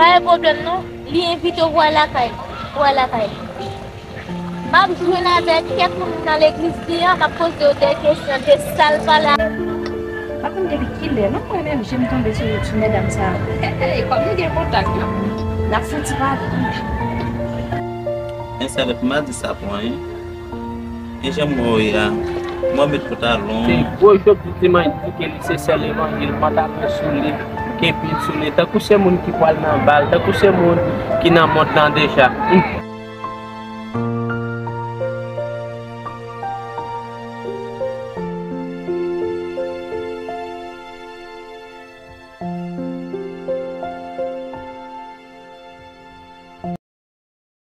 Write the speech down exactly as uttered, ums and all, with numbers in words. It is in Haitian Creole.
Pa gen pwoblèm non, li envite w pou w al lakay li. Pou w al lakay li. M ap jwenn avèk kèk moun nan legliz li an, m ap poze yo de kesyon de sa l pale a. M pa konn depi kilè non mwen menm je m tonbe sou ti medam sa a. Kòm nou gen kontak yo. N ap fouti pale. Men sa vèt m pa di sa pou anyen. E jan m wè w ye a, mwen met pantalon. Se gwo jòb di dimanch di ke li se sè levanjil, pantalon sou li, kenpi sou li, tankou se moun ki pral nan bal, tankou se moun ki nan mond lan deja. Hmm.